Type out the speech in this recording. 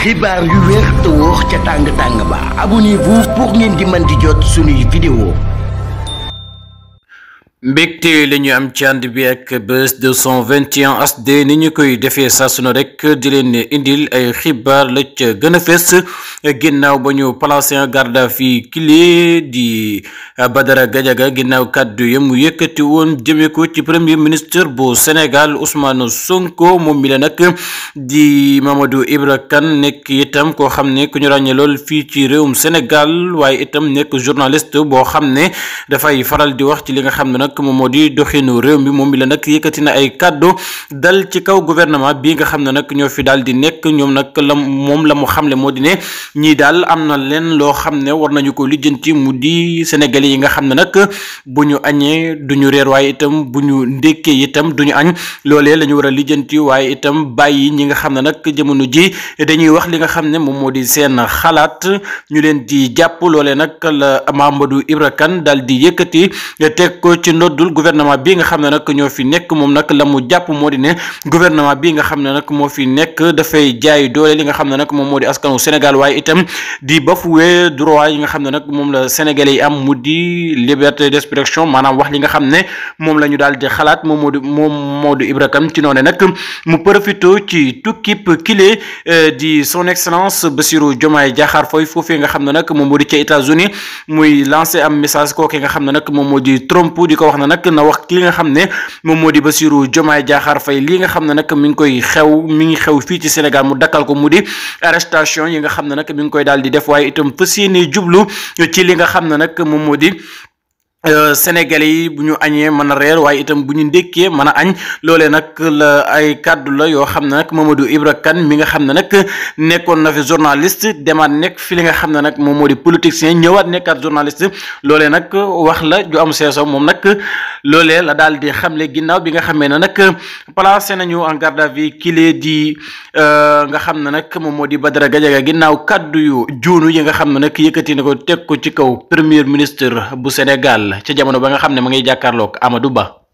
xibaar yu wér te wóor ca tàng ba abonnez-vous pour ngeen di mën di jot suñuy vidéo. mbégte la ñu am ci ànd bi ak Buzz 221 HD ni ñu koy defee saa su ne rek di leen indil ay xibaar la ca gën a fës ginnaaw ba ñu placé en garde à vue kile di Badara Gadiaga ginnaaw kàddu ya mu yëkkati woon jëmee ko ci premier ministre bu Sénégal Ousmane Sonko moom mi la nag di Mamadou Ibra Kane nekk itam koo xam ne ku ñu ràññee lool fii ci réewum Sénégal waaye itam nekk journaliste boo xam ne dafay faral di wax ci li nga xam ne nag moom moo di doxinu réew mi moom mi la nag yëkkati na ay kàddu dal ci kaw gouvernement bi nga xam ne nag ñoo fi daal di nekk ñoom nag la mu xamle moo di ne ñii daal am na leen loo xam ne war nañu ko lijjanti mu di sénégalais yi nga xam ne nag bu ñu añee duñu reer waaye itam bu ñu ndékkee itam duñu añ loolee la ñu war a lijjanti waaye itam bàyyi ñi nga xam ne nag jamono ji dañuy wax li nga xam ne moom moo di seen xalaat ñu leen di jàpp loolee nag la Mamadou Ibra Kane daal di yëkkati teg ko ci noddul gouvernement bi nga xam ne nag ñoo fi nekk moom nag la mu jàpp moo di ne gouvernement bi nga xam ne nag moo fi nekk dafay jaay doole li nga xam ne nag moom moo di askanu Sénégal waaye itam di bafoué droit yi nga xam ne nag moom la sénégalais yi am mu di liberté d'expression maanaam wax li nga xam ne moom la ñu daal di xalaat moom moo di Ibra Kane ci noonu nag mu profité ci tukkib kile di son excellence Bassirou Diomaye Diakhar Faye foofee nga xam ne nag moom moo di ca États-Unis muy lancé am message kooke nga xam ne nag moom moo di Trump di ko wax na nag na wax li nga xam ne moom moo di Bassirou Diomaye Diakhar Faye li nga xam ne nag mi ngi xew fii ci Sénégal mu dakkal ko mu di arrestation yi nga xam ne nag mi ngi koy daal di def waaye itam fas yéene jublu ci li nga xam ne nag moom moo di sénégalais yi bu ñu añee mën a reer waaye itam bu ñu ndékkee mën a añ loolee nag la ay kàddu la yoo xam ne nag Mamadou Ibra Kane mi nga xam ne nag nekkoon na fi journaliste demaat nekk fi li nga xam ne nag moom moo di politicien ñëwaat nekkaat journaliste loolee nag wax la ju am seeso moom nag loolee la daal di xamle ginnaaw bi nga xamee ne nag placé nañu en garde à vue kile di nga xam ne nag moom moo di Badara Gadiaga ginnaaw kàddu yu juunu yi nga xam ne nag yëkkati na ko teg ko ci kaw premier ministre bu Sénégal ca jamono ba nga xam ne ma ngay jàkkaarloog Amadou Ba.